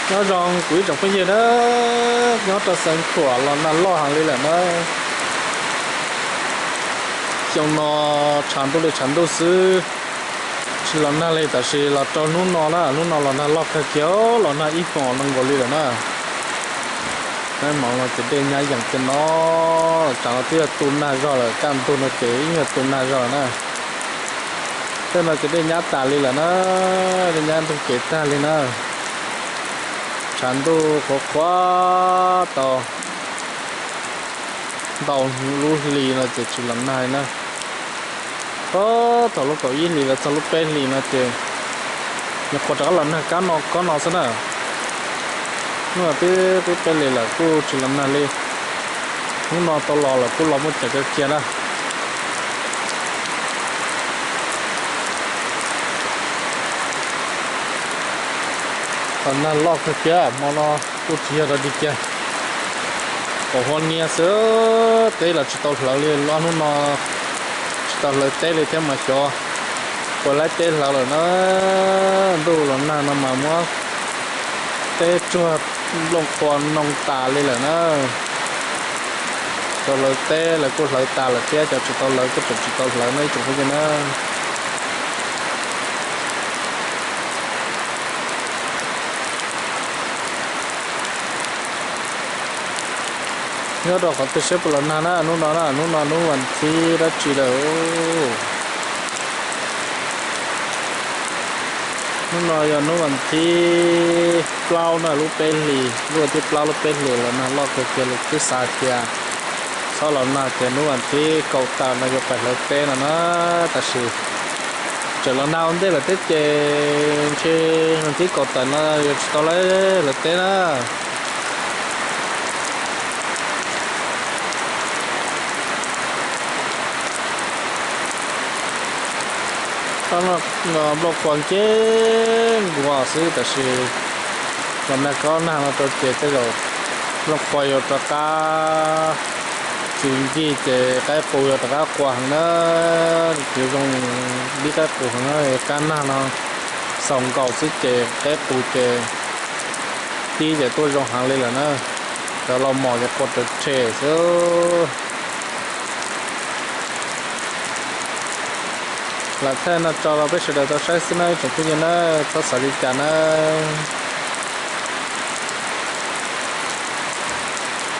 Nyob zoo kuv ib tsoom phooj ywg na, nyob rau Xeev Khuam los nag loj heev li lawm na. Xyoo no tshav ntuj li tshav ntuj xwb, tsis los nag li, tab sis los rau hnub no na, hnub no los nag loj kawg kiag, los nag ib hmos no nkaus li lawm na. Nag hmo no ces dej nyab yees kiag no, tsam no twb yog tu nag zog lawm, kaj ntug no ces yeej yog tu nag zog lawm na. Tej no ces dej nyab tas li lawm na, dej nyab nrug kev tag li na. Tshav ntuj qhuav qhuav tau ntau lub hlis no ces tsis los nag li na. Thaum lub kaum ib hlis los txog lub peb hlis no ces nyuam qhuav rov qab los nag kab no kob no xwb na. Hnub no twb peb hlis lawm kuj tsis los nag li. Hnub no tau los lawm kuj los muaj ceem kawg kiag na. Los nag loj kawg kiag hmo no kuj tsis yog dog dig kiag, qhov huab niab xwb, teb los tsis tau hlawv li, ob hnub no tsis tau hlawv teb li thiab mas xyov puas laib teb hlawv lawm na. Ntuj los nag no mas muab teb tsuag nplooj qhuav noo tas li lawm na. Cov hlawv teb lawv kuj hlawv tas lawm thiab, cov tsis tau hlawv kuj tseem tsis tau hlawv no ib tsoom phooj ywg na. Nyob rau qhov twg saib puas los nag na, hnub no na, hnub no hnub vas thib dab tsi lawm. Hnub no yog hnub vas thib plaub na, lub peb hlis, lub vas thib plaub lub peb hlis los nag loj kawg kiag li, twb xav tias txhob los nag ces hnub vas thib kaum tawm no yuav pais hlawv teb no na, tab sis tseem los nag ua ntej lawm thiab ces ntshe vas thib kaum tawm no yuav tsis tau laib hlawv teb na. Nplooj qhuav nkees nkuas xwb tab sis los nag kob nag no rau ces tej zaum nplooj qhuav yuav rov qab tsis ncig ces qaib qus yuav rov qab qua heev na. Kuv zoo dib qaib qus heev na, kab nag no xaus nkaus xwb ces qaib qus ces tib ces tuaj zoo heev li lawm na. Cov laus mos ces qua rau rhe xwb. Lam thaij no tso rau peb sawv daws tau saib xwb na ib tsoom phooj ywg na, txhob xav li cas na.